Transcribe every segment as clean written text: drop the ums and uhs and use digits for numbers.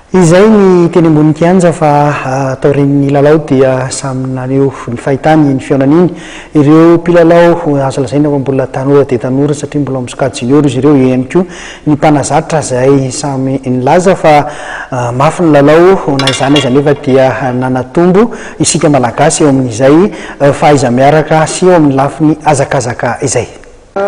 Izay ny teny ambony kianja, fa taorian'ny lalao dia samy naneho ny fahitany iny fihaonana iny ireo mpilalao azo lazaina fa mbola tanora dia tanora, satria mbola misokajy junior izy ireo. Eo ihany koa ny mpanazatra izay samy nilaza fa mafy ny lalao. Na izany aza nefa dia nanatombo isika Malagasy eo amin'izay fahaiza-miaraka sy eo amin'ny lafiny hazakazaka izay.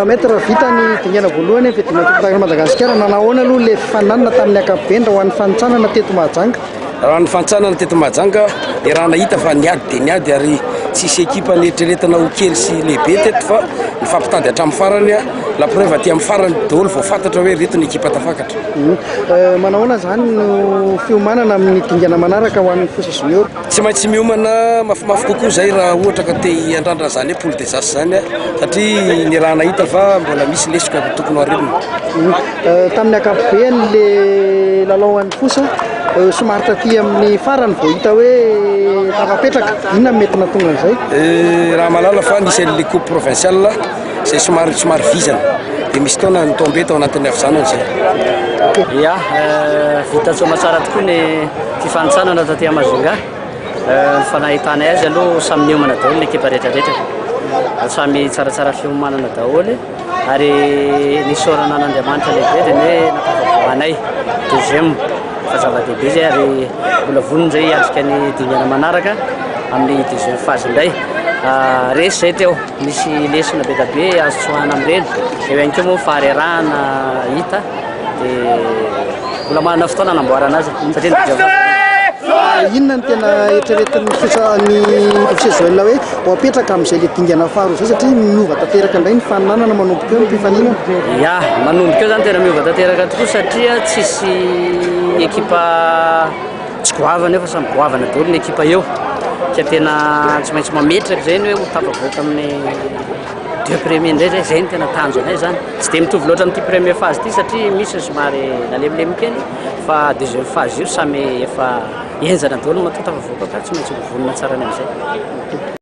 Maître, vita ny dingana voalohany amin'ny fiadiana tompondakan'i Madagasikara. Nanahoana aloha ilay fifaninanana tamin'ny ankapobeny raha ho an'ny fanintsanana teto Mahajanga? Raha ny fanintsanana teto Mahajanga dia raha nahita fa niady dia niady, ary tsisy ekipa nieritreretina ho kely sy lehibe teto fa nifampitady hatramin'ny farany. La preuve, aty amin'ny farany daholo vao fantatra hoe reto ny ekipa tafakatra. Manahoana izany no fiomanana amin'ny dingana manaraka ho an'ny Fosa Junior? Tsy maintsy miomana mafimafy kokoa izay raha ohatra ka te hiandrandra izany hoe poule des as izany, satria ny raha nahita fa mbola misy lesoka tokony ho arenina. Tamin'ny ankapobeny le lalao an'ny Fosa, somary taty amin'ny farany vao hita hoe tafapetraka. Inona no mety nahatonga an'izay? Raha mahalala fa nisy an'le coupe provinciale izay somary vizana, dia misy taona ny tombe tao anatin'ny havizanana izay. Ya, vita soamantsara tokoa ny fifanintsanana taty Majunga. Ny fanahitanay azy aloha, samy niomana daholo ny ekipa rehetrarehetra. Samy tsaratsara fiomanana daholo, ary nisaorana an'Andriamanitra lehibe dia ny hoe nahatafavoahanay deuxième, fa zava-dehibe zay, ary mbola vonona zay hiatrika ny dingana manaraka amin'ny deuxième phase indray. Resy zay teo, misy lesona be da be azo tsoahana amin'ireny. Eo ihany koa moa faharerahana hita, dia mbola manana fotoana anamboarana azy satria ny deuxième phase. Inona no tena eritreretin'ny Fosa, ny FC Joel, hoe ho apetraka amin'izay le dingana faharoa izay, satria miova tanteraka indray ny faninanana manomboka eo ny mpifaninana? Ya, manomboka eo zany tena miova tanteraka tokoa, satria tsisy ekipa tsy goavana eo fa samy goavana daholo ny ekipa eo, ka tena tsy maintsy mametraka zay ny hoe ho tafavoaka amin'ny deux premiers indray zay. Zay no tena tanjonay zany. Tsy dia mitovy loatra amin'ity première phase ity, satria misy ny somary nalemilemy kely, fa deuxième phase io samy efa henjana daholo. Matoa tafavoaka ka tsy maintsy ho vonona tsara any amin'izay.